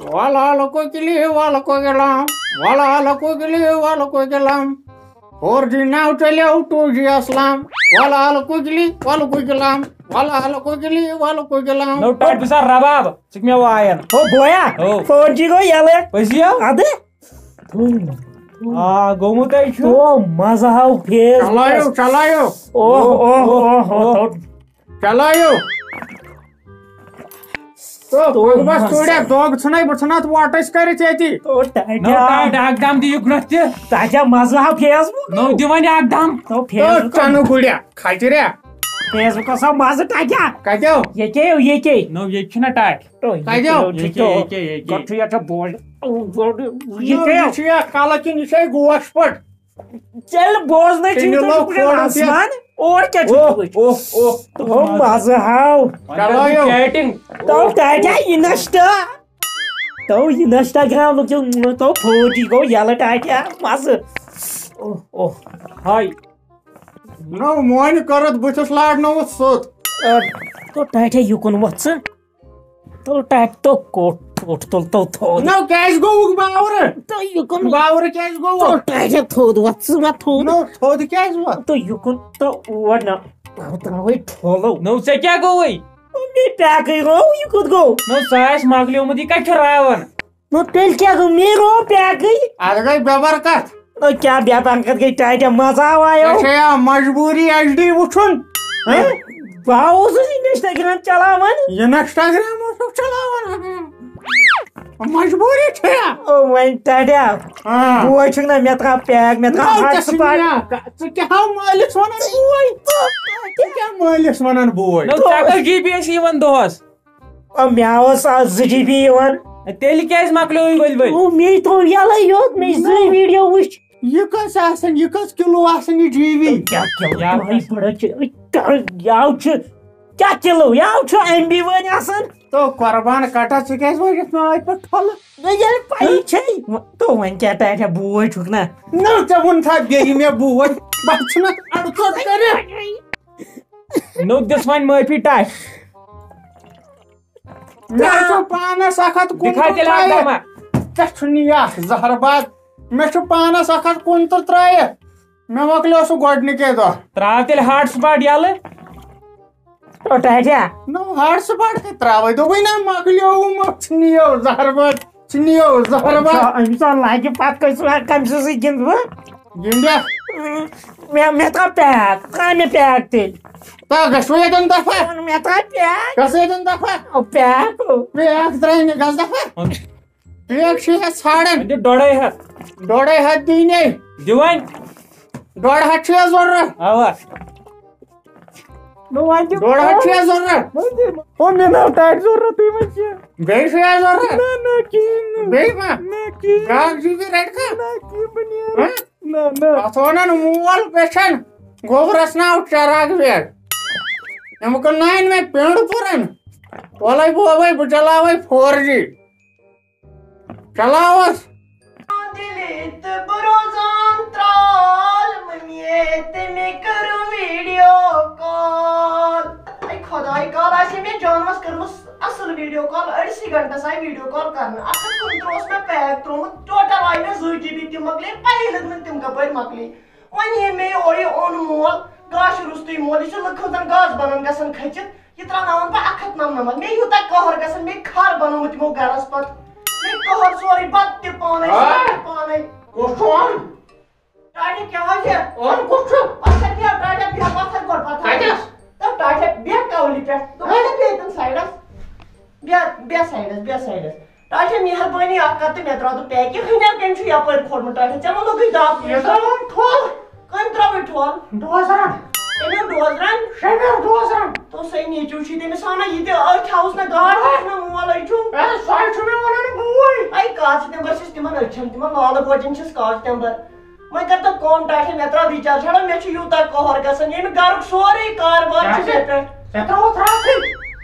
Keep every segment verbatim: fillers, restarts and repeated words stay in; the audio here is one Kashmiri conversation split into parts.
وَلہٕ ہَلہٕ کوکِلی، وَلہٕ کوکِلام، وَلہٕ ہَلہٕ کوکِلی، وَلہٕ کوکِلام۔ فور جی ناو چلیو ٹوٗ جی اسلام۔ وَلہٕ ہَلہٕ کوکِلی، وَلہٕ کوکِلام، وَلہٕ ہَلہٕ کوکِلی، وَلہٕ کوکِلام۔ نو ٹاٹھ بہٕ سا رباب، ژٕ کہِ مےٚ وایَن۔ ہو بویا، ہو۔ فور جی گوٚو یَلہٕ۔ پٔزی ہو؟ اَدٕ۔ آ، گوٚمُت ہے چھُ۔ تو مَزٕ ہاو فیس۔ چلٲیِو، چلٲیِو۔ اوہ، اوہ، اوہ، اوہ، اوہ۔ اوہ۔ چلٲیِو۔ تو تو بس مَزٕ۔ توڑا دوگ ژھٕنَے، بہٕ ژھٕنہٕ اَتھ ووٹَس کٔرِتھ ییٚتی۔ تو نو ٹاٹا۔ ٹاٹھ اَکھ دام دِ یُکنَتھ تہِ۔ ٹاٹا مَزٕ ہاو فیس بُک۔ نو دِ وۄنۍ اَکھ دام۔ تو تو فیس بُک۔ ژَنہٕ گُڑیا، کھَچریا۔ فیس بُکَس ہاو مَزٕ ٹاٹا۔ کَتیو؟ ییٚتے، ییٚتے۔ نو ییٚتہِ چھُنہ ٹاٹھ۔ تو ییٚتے کَتیو؟ چھُ ییٚکے، تو۔ ییٚکے، ییٚکے۔ کَتھ چھُ یَتھ بوز؟ نو، ییٚتہِ چھُ یہِ کَلہٕ کِنہٕ یہِ چھے گوش پٲٹھۍ؟ تیٚلہِ بوزنَے چھُ تٔمۍ یہِ لوگ کُنہِ کھوڑُن تہِ۔ آسمان۔ اور کیٛاہ چھُ اوہ، وٕچھ؟ اوہ، اوہ۔ تو مَزٕ ہاو۔ وۄنۍ کَرو یہِ۔ چیٹِنگ۔ تو ٹاٹا اِنسٹا۔ تو اِنسٹاگرام لوگ یہِ، تو فور جی گوٚو یَلہٕ ٹاٹا۔ مَزٕ۔ اوہ، اوہ۔ ہاے۔ نو مونہِ کٔرٕتھ بٕتھِس لارنووُتھ سوٚت۔ اَ، تو ٹاٹا یُکُن وۄتھ ژٕ۔ تُل ٹاٹہِ تو کوٹ، کوٹ تُل تو تھوٚد۔ نو کیٛازِ گوٚوُکھ باورٕ؟ تو یہِ کُن۔ باورٕ کیٛازِ گوٚوُکھ؟ تُل ٹاٹہِ تھوٚد وۄتھ ژٕ وۄتھ تھوٚد۔ نو تھوٚد کیٛازِ وۄتھ؟ تو یہِ کُن تو اور نہ۔ تھاو تھاوے ٹھولو۔ نو ژےٚ کیٛاہ گوٚوُے؟ مےٚ پیکٕے گوٚو، یہِ کوٚت گوٚو؟ نو سُہ آسہِ مۄکلیومُت، یہِ کَتہِ چھُ راوان؟ نو تیٚلہِ کیٛاہ گوٚو؟ مےٚ روو پیکٕے۔ اَتھ گٔے بے برکت۔ او کیٛاہ بے برکت گٔے ٹاٹہِ؟ مَزٕ آو آیو۔ ژےٚ چھے یا مجبوٗری ایچ ڈی وٕچھُن؟ ہہ؟ بہٕ اوسُس اِنسٹاگرام چلاوان۔ اِنسٹاگرام اوسُکھ چلاوان؟ مجبوٗری چھے یا؟ او وۄنۍ ٹاٹہِ۔ ہاں۔ بوے چھُکھ نہ، مےٚ ترٛاو پیک، مےٚ ترٛاو نو، ژےٚ چھُنہٕ ہاٹسپاٹ۔ یا کا-، ژٕ کیٛاہ ہاو مٲلِس وَنان بوے؟ ژٕ کیٛاہ مٲلِس وَنان بوے؟ نو، ژےٚ کٔژ جی بی ٲسی یِوان دۄہَس؟ او مےٚ اوس آز زٕ جی بی یِوان۔ تیٚلہِ کیٛازِ مۄکلیووٕے ؤلۍ ؤلۍ؟ او مے تھوٚو یَلَے یوت، مے زٕے نو۔ ویٖڈیو وٕچھ۔ یہِ کٔژ آسن، یہِ کٔژ کِلوٗ آسن یہِ جی بی؟ کیٛاہ کِلوٗ؟ کیٛاہ تۄہہِ کَس؟ بڑٕ چھِ، أے، کیٛاہ یاو چھِ؟ کیٛاہ کِلوٗ؟ یاو چھُ ایم بی وٲنۍ آسان۔ تو قربان کٹا، ژٕ کیٛازِ وٲجِتھ مےٚ أتھۍ پٮ۪ٹھ ٹھۄلہٕ؟ نہ ییٚلہِ پَیی چھے۔ تو وۄنۍ کیٛاہ ٹاٹھا بوے چھُکھ نہ؟ نہ، ژےٚ ووٚن تھا بیٚیہِ مےٚ بوے، بہٕ ژھٕنَکھ اَڑٕ ژوٚٹ کٔرِتھ۔ نو دِس وۄنۍ معٲفی ٹاٹھۍ۔ مےٚ چھُ پانس اکھ ہتھ کُنترٕہ دِکھا تیٚلہِ اکھ ترٛایِتھ۔ دما۔ ژےٚ چھُنہٕ یہِ اکھ زہر باد۔ مےٚ چھُ پانس اکھ ہتھ کُنترٕہ ترٛٲیِتھ۔ مےٚ مۄکلیو سُہ گۄڈٕنِکے دۄہ۔ ترٛاو تیٚلہِ ہاٹ سپاٹ یَلہٕ۔ او ٹاٹھیا۔ نو ہاٹ سپاٹ کتہِ ترٛاوے؟ دوٚپُے نا مۄکلیومُت۔ ژھٕنِو زہر باد۔ ژھٕنِو زہر باد۔ أمِس آو لگہِ پتہٕ کٔژ، کٔمۍ سٕنٛز سۭتۍ گِنٛدٕ بہٕ؟ گِنٛدیا۔ مےٚ، مےٚ ترٛاو پیک، ترٛاو مےٚ پیک تیٚلہِ۔ تا گژھو ییٚتٮ۪ن دفعہ۔ مےٚ ترٛاو پیک۔ گژھو ییٚتٮ۪ن دفعہ۔ او پیک۔ پیک ترٛاوِ مےٚ، گژھ دفعہ۔ پیک چھِ یَتھ ژھانڈان۔ دِ ڈۄڈے ہتھ۔ ڈۄڈے ہتھ دی نے۔ دِ وۄنۍ۔ ڈۄڈ ہتھ چھُ یَتھ ضروٗرت۔ اوا۔ نو وۄنۍ دِ۔ ڈۄڈ ہتھ چھُ یَتھ ضروٗرت۔ وۄنۍ دِ۔ او مےٚ ناو ٹاٹہِ ضروٗرت، تُہۍ وۄنۍ کیٛاہ؟ بیٚیہِ چھُ یَتھ ضروٗرت؟ نہ، نہ، کِہیٖنۍ نہٕ۔ بیٚیہِ ما؟ نہ، کِہیٖنۍ۔ بیٛاکھ جی بی رَٹہِ کھا؟ نہ، کِہیٖنۍ بہٕ نیرٕ۔ ہہ؟ نہ، نہ۔ اَتھ وَنان مول گژھن گوٚبرَس ناو چراغ بیگ۔ أمۍ کٔر نانۍ مےٚ پینٛڈ پوٗرَن۔ وَلَے بوبَے، بہٕ چلاوَے فور جی۔ چلاوَس۔ دِلہِ تہٕ بہٕ روزان ترٛال، مٔمیے تٔمۍ کٔر ویٖڈیو کال۔ اے خۄداے، کالہٕ آسہِ ہے مےٚ جانوَس کٔرمٕژ اَصٕل ویٖڈیو کال، أڑسٕے گھنٹَس آیہِ ویٖڈیو کال کَرنہٕ۔ اَتھ کُن ترٛووُس مےٚ پیک ترٛوومُت، ٹوٹَل آیہِ مےٚ زٕ جی بی تہِ مۄکلے، پَیی لٔج نہٕ تِم کَپٲرۍ مۄکلے۔ وۄنۍ ییٚمۍ مےٚ یہِ اورٕ یہِ اوٚن مول، گاشہِ روٚستُے مول، یہِ چھُ لُکہٕ ہٕنٛزن گاسہٕ بنن گژھان کھٔژِتھ، یہِ ترٛاوناوان بہٕ اکھ ہتھ نمنمتھ۔ مےٚ یوٗتاہ قہر گژھان، مےٚ خر بنومُت یِمو گرس پتہٕ۔ مےٚ قہر سورُے، بتہٕ تہِ پانے، آ؟ سیُن تہِ پانے۔ کُس چھُ اوٚن؟ ٹاٹھے کیٛاہ حظ یہِ؟ اوٚن کُس چھُ؟ پتھر بیٚہہ، ٹاٹھے بیٚہہ، پتھر گۄڈٕ پتھر۔ کتٮ۪س؟ تہٕ ٹاٹھے بیٚہہ کولہِ پٮ۪ٹھ۔ تہٕ ہہ؟ وۄنۍ بیٚہہ ییٚتٮ۪ن سایڈس۔ بیٚہہ، بیٚہہ سایڈس، بیٚہہ سایڈس۔ ٹاٹھے، مہربٲنی اکھ کر تہٕ مےٚ ترٛاو تہٕ پیک۔ یہِ ہٕنٮ۪ر کٔمۍ چھُ یپٲرۍ کھولمُت ٹاٹھے؟ ژےٚ ما لوٚگُے دب؟ یہِ ترٛاوُن ٹھوٚل۔ کٔمۍ ترٛٲوٕے ٹھوٚل؟ ڈوزرن۔ تٔمۍ اوٚن ڈوزرن؟ شمیر ڈوزرن۔ تو سُے نیٚچوٗ چھُے تٔمِس ونان، یہِ تہِ أتھۍ ہاوُس نہ گاڈ آ۔ رٹنہٕ مول أتۍ چھُم۔ اے، سۄے چھُ مےٚ ونان بوے۔ اے، کاژٕ تمبر چھِس تِمن أچھن، تِمن لالہٕ گوجن چھِس کاژٕ تمبر۔ وۄنۍ کر تو کٲم ٹاٹھے، مےٚ ترٛاو ریچارج ہٮ۪ڈو، مےٚ چھُ یوٗتاہ قہر گژھان، ییٚمہِ گرُک سورُے کاربار چھُ ٹاٹھے، مےٚ پٮ۪ٹھ۔ ژےٚ ترٛاوُتھ راتھٕے؟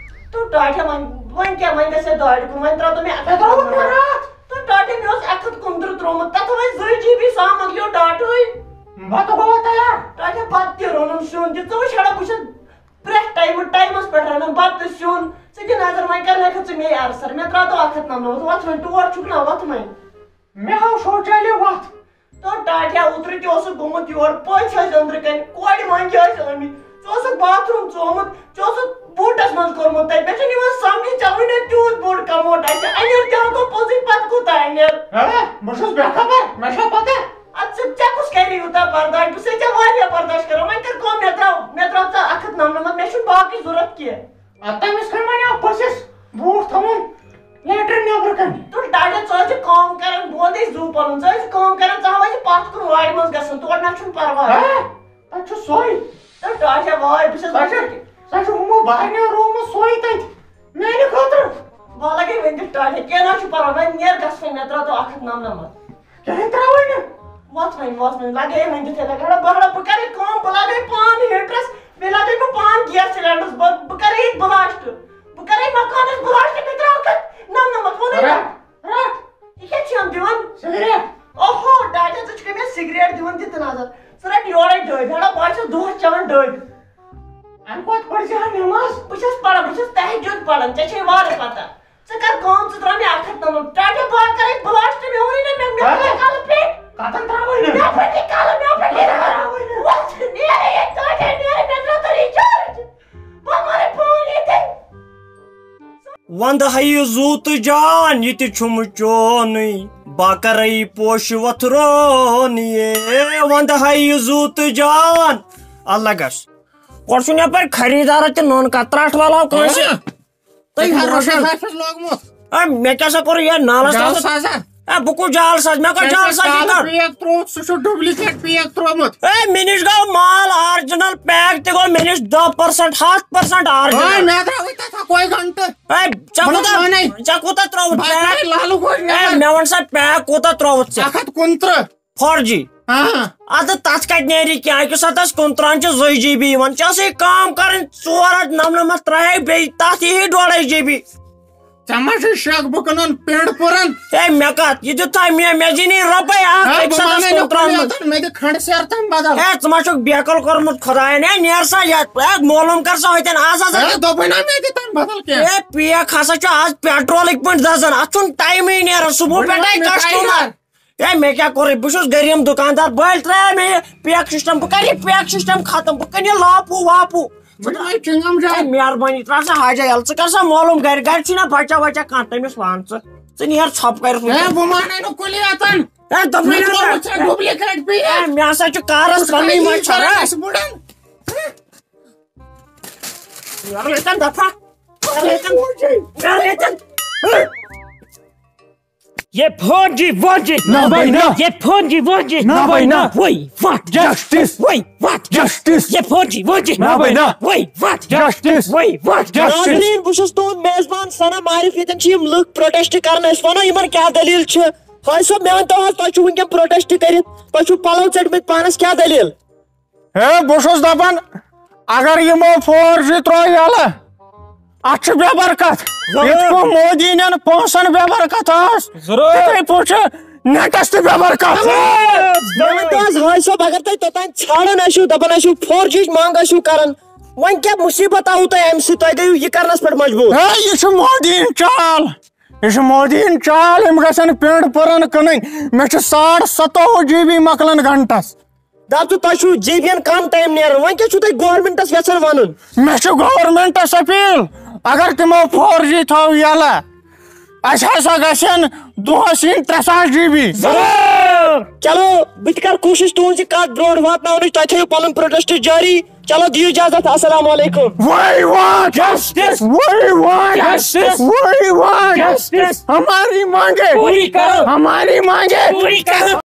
تہٕ ٹاٹھے وۄنۍ، وۄنۍ کیٛاہ، وۄنۍ گژھِ دارِ کُن، وۄنۍ ترٛاو تو مےٚ ژےٚ ترٛاوُتھ مےٚ راتھ؟ تہٕ ٹاٹھے مےٚ اوس اکھ ہتھ کُنترٕہ ترٛوومُت، تتھ وۄنۍ زٕے جی بی سام مۄکلیو ڈاٹہٕے۔ بتہٕ گوٚوا تیار؟ ٹاٹھے بتہٕ تہِ روٚنُم، سیُن تہِ، ژٕ وٕچھ ہٮ۪ڈو، بہٕ چھَس پرٛٮ۪تھ ٹایمہٕ ٹایمس پٮ۪ٹھ رنان بتہٕ تہٕ سیُن۔ ژٕ دِ نظر، وۄنۍ کر لیکھکھ ژٕ مے عرض سر؟ مےٚ ترٛاو تو اکھ ہتھ نمنمتھ، وۄتھ وۄنۍ، ٹوٹھ چھُکھ نا، وۄتھ وۄنۍ۔ مےٚ ہاو شوچالیہ وتھ۔ تو ٹاٹھیا اوترٕ تہِ اوسُکھ گوٚمُت یور، پٔژھۍ ٲسۍ أنٛدرٕ کنہِ، کورِ مۄنٛگہِ ٲسۍ آمٕتۍ، ژٕ اوسُکھ باتھ روٗم ژومُت، ژٕ اوسُکھ بوٗٹس منٛز کوٚرمُت تتہِ۔ مےٚ چھُنہٕ یِوان سمجھے، ژےٚ ووٚنُے تیوٗت بوٚڑ کموڈ اتہِ، انٮ۪ر تہِ ہاو تو پوٚزُے، پتہٕ کوٗتاہ انٮ۪ر؟ ہہ؟ بہٕ چھُس بے خبر، مےٚ چھا پتہ؟ ادٕ ژٕ، ژےٚ کُس کرِ یوٗتاہ برداش؟ بہٕ چھسے ژےٚ واریاہ برداش کران، وۄنۍ کر کٲم، مےٚ ترٛاو، مےٚ ترٛاو ژٕ اکھ ہتھ نمنمتھ، مےٚ چھُنہٕ باقٕے ضروٗرت کینٛہہ۔ ادٕ تٔمِس کٔمۍ وَنیو پٔژھِس بوٗٹھ تھاوُن لیٹرِن نیٚبرٕ کَنہِ؟ تہٕ ڈاڈی، ژٕ ٲسۍ زِ کٲم کران، بہٕ وَنَے زُو پَنُن، ژٕ ٲسۍ زِ کٲم کران، ژٕ ہاوَے زِ پَتھ کُن وارِ منٛز گژھان، تور نہ چھُنہٕ پَرواے۔ ہا؟ تَتہِ چھُ سۄے۔ تہٕ ڈاڈی، واے، بہٕ چھَس سۄ چھِ، سۄ چھِ ہُمو بارنیو روٗمَس سۄے تَتہِ میٛانہِ خٲطرٕ۔ وَلہٕ گٔے ؤنۍ دِتھ ڈاڈی، کینٛہہ نہ چھُ پَرواے، وۄنۍ نیر گژھٕ وۄنۍ، مےٚ ترٛاو تو اَکھ ہَتھ نَمنَمَتھ۔ کِہیٖنۍ ترٛاوٕے نہٕ۔ وۄتھ وۄنۍ، وۄتھ وۄنۍ، لگے وۄنۍ تِتھے لگے، ہڑا بہڑا، بہٕ کرے کٲم، بہٕ لاگے پان ہیٹرس، بیٚیہِ لاگے بہٕ پان گیس سلینڈرس، بہٕ، بہٕ کرے ییٚتہِ بلاسٹ، بہٕ کرے مکانس بلاسٹ، مےٚ ترٛاوکھ نمنمتھ، ووٚنُے رٹھ، نہ۔ رٹھ۔ یہِ کیٛاہ چھِ یِم دِوان؟ سگریٹ۔ اوہو، ڈاڈی، ژٕ چھُکھ مےٚ سگریٹ دِوان، دِ تہٕ نظر۔ ژٕ رٹھ یورے ڈٔبۍ، ہڑا بہٕ چھَس دۄہس چٮ۪وان ڈٔبۍ۔ اَمہِ پتہٕ پٔرزِ ہا نٮ۪ماز۔ بہٕ چھَس پران، بہٕ چھَس تہجد پران، ژےٚ چھے وارٕ پتہ۔ ژٕ کر کٲم، ژٕ ترٛاو مےٚ اکھ ہتھ نمتھ۔ ٹاٹا بہٕ ہا کرے بلاسٹ، مےٚ ووٚنُے نہ، مےٚ، مےٚ ہہ؟ پھٕٹے کلہٕ پھِٹ۔ کتن ترٛاوے نہٕ؟ مےٚ پھٕٹے کلہٕ، مےٚ پھٕٹے کلہٕ۔ وۄتھ، نیرے ییٚتہِ، ٹاٹا، نیرے، مےٚ ترٛاو تہٕ ریچارج۔ بہٕ مرٕ پان ییٚتہِ۔ وندٕ ہیہِ زُو تہٕ جان، یہِ تہِ چھُم چونُے۔ بہٕ کرے پوشہِ وۄتھرون یے۔ وندٕ ہیہِ زُو تہٕ جان۔ اللہ گژھ۔ گۄڈٕ چھُنہٕ یپٲرۍ خریٖدارا تہِ نوٚن کانٛہہ، ترٛٹھ والو کٲنٛسہِ۔ ہہ؟ تُہۍ ژےٚ کیٛاہ روشن؟ روشن حافظ لوگمُت؟ اے، مےٚ کیٛاہ سا کوٚر یہِ نالس جال منٛز؟ سازا؟ اے، بہٕ کُس جال ساز؟ مےٚ کۄس ژےٚ جال چھُ سازی کالہٕ کٔر؟ پیک ترٛوومُت، سُہ چھُ ڈُپلیکیٹ پیک ترٛوومُت۔ اے، مےٚ نِش گوٚو مال آرجنل پیک تہِ گوٚو مےٚ نِش دَہ پٔرسنٹ، ہَتھ پٔرسنٹ آرجنل۔ ہے، مےٚ درٛاوٕے تَتھ اَکوے گھنٹہٕ۔ اے، ژےٚ مطلب، کوٗتاہ، پانے۔ ژےٚ کوٗتاہ ترٛووُتھ بہٕ پیک؟ درٛاے لالہٕ گوج اے، نٮ۪بر۔ مےٚ وَن سا پیک کوٗتاہ ترٛووُتھ ژےٚ؟ اَکھ ہَتھ کُنترٕہ۔ فور جی۔ ہاں۔ اَدٕ تَتھ کَتہِ نیرِ کینٛہہ؟ اَکہِ ساتہٕ آسہِ کُنترٕہَن چھِ زٕے جی بی یِوان۔ ژےٚ ٲسٕے کٲم کَرٕنۍ، ژور ہَتھ نَمنَمَتھ ترٛایے بیٚیہِ، تَتھ یی ہے ڈۄڑَے جی بی۔ ژےٚ ما چھُے شک بہٕ کٕنَن پِنٛڈ پُرَن؟ ہے، مےٚ کَتھ؟ یہِ دیُت تھا مےٚ، مےٚ زیٖنی رۄپَے اَکھ، ہے، أکِس بہٕ ہَتَس مانَے نہٕ کُنترٕہَن کُنی منٛز۔ یوتَن، مےٚ دِ کھنٛڈ سیر تَمہِ بدل۔ ہے، ژٕ ما چھُکھ بیکل کوٚرمُت خۄدایَن؟ ہے، نیر سا یَتھ، ہے، معلوٗم کَر سا ہوٚتٮ۪ن، آز ہسا ہے، دوٚپُے نا مےٚ دِ تَمہِ بدل کینٛہہ۔ ہے، پیک ہسا چھُ آز پیٹرولٕکۍ پٲٹھۍ دَزان، اَتھ چھُنہٕ ٹایمٕے نیران، صُبحُک بہٕ پٮ۪ٹھَے نِمہٕ کَسٹمَر۔ ٹایمَر۔ ہے، مےٚ کیٛاہ کوٚرُے؟ بہٕ چھُس غریٖب دُکاندار، بٔلۍ ترٛایے مےٚ یہِ پیک سِسٹَم۔ بہٕ کَرٕ یہِ پیک سِسٹَم ختم، بہٕ کٕنہٕ یہِ لاپوٗ واپوٗ۔ ژٕ ترٛاو چِنٛگَم جان۔ ہے، مہربٲنی، ترٛاو سا حاجہ یَلہٕ، ژٕ کَر سا معلوٗم گَرِ، گَرِ چھُے نا بَچہ وَچہ کانٛہہ، تٔمِس وَن ژٕ۔ ژٕ نیر ژھۄپہٕ کٔرِتھ۔ ہے، بہٕ مانَے نہٕ کُلہِ یَتَن۔ ہے، دوٚپمَے مےٚ نا ترٛووُتھ ژےٚ ڈُپلیکیٹ پیک۔ ہے، مےٚ ہسا چھُ کارَس ژٕ کَر پَنٕنۍ یی مَچھَر، کَران ہا؟ اَسہِ بُڈَن؟ یارٕ ییٚتٮ۪ن دَفا، یارٕ ییٚتٮ۪ن، یارٕ ییٚتٮ۪ن۔ یہ فوجی ووجی۔ نہ بھائی نہ۔ یہ فوجی ووجی۔ نہ بھائی نہ۔ وہی وات۔ جسٹس۔ وہی وات۔ جسٹس۔ یہ فوجی ووجی۔ نہ بھائی نہ۔ وہی وات۔ جسٹس۔ وہی وات۔ جسٹس۔ ناظرین، بہٕ چھُس تُہُنٛد میزبان ثنا عارف۔ ییٚتٮ۪ن چھِ یِم لُکھ پروٹیسٹ کران، أسۍ وَنو یِمن کیٛاہ دٔلیٖل چھِ۔ حٲج صٲب، مےٚ ؤنۍ تو حظ، تۄہہِ چھُو وٕنکٮ۪ن پروٹیسٹ کٔرِتھ، تۄہہِ چھُو پَلو ژٔٹمٕتۍ پانَس، کیٛاہ دٔلیٖل؟ ہے، بہٕ چھُس دَپان، اگر یِمو فور جی ترٛوو یَلہٕ، اَتھ چھِ بے برکت۔ ضروٗر۔ یِتھ پٲٹھۍ مودی نٮ۪ن پونٛسَن بے برکت ٲس، ضروٗر۔ تِتھَے پٲٹھۍ چھِ نیٹَس تہِ بے برکت۔ ضروٗر۔ مےٚ ؤنۍ تو حظ، حٲج صٲب، اگر تُہۍ توٚتام ژھانٛڈان ٲسِو، دَپان ٲسِو، فور جی یِچ منٛگ ٲسِو کران، وۄنۍ کیٛاہ مُصیٖبت آوُ تۄہہِ اَمہِ سۭتۍ؟ تۄہہِ گٔیوُ یہِ کرنَس پٮ۪ٹھ مجبوٗر۔ ہے، یہِ چھُ مودی یِنۍ چال۔ یہِ چھُ مودی یِنۍ چال، یِم گژھن پِنٛڈ پُرن کٕنٕنۍ۔ مےٚ چھُ ساڑ ستووُہ جی بی مۄکلان گھنٹس۔ دَپ ژٕ، تۄہہِ چھُو جی بی یَن کم ٹایم نیران، وۄنۍ کیٛاہ چھُو تُہۍ گورمنٹس یژھان وَنُن؟ مےٚ چھُ گورمنٹس اپیل، اگر تِمو فور جی تھاوو یَلہٕ، اَسہِ ہسا گژھن دۄہس یِنۍ ترٛےٚ ساس جی بی۔ ضروٗر۔ چلو، بہٕ تہِ کرٕ کوٗشش تُہنٛز یہِ کتھ برونٛٹھ واتناونٕچ، تۄہہِ تھٲیِو پنُن پروٹیسٹ جٲری۔ چلو، دِیِو اجازت، السلام علیکم۔ وہی وات۔ جسٹس۔ وہی وات۔ جسٹس۔ وہی وات۔ جسٹس۔ ہماری مانگے۔ پوری کرو۔ ہماری مانگے۔ پوری کرو۔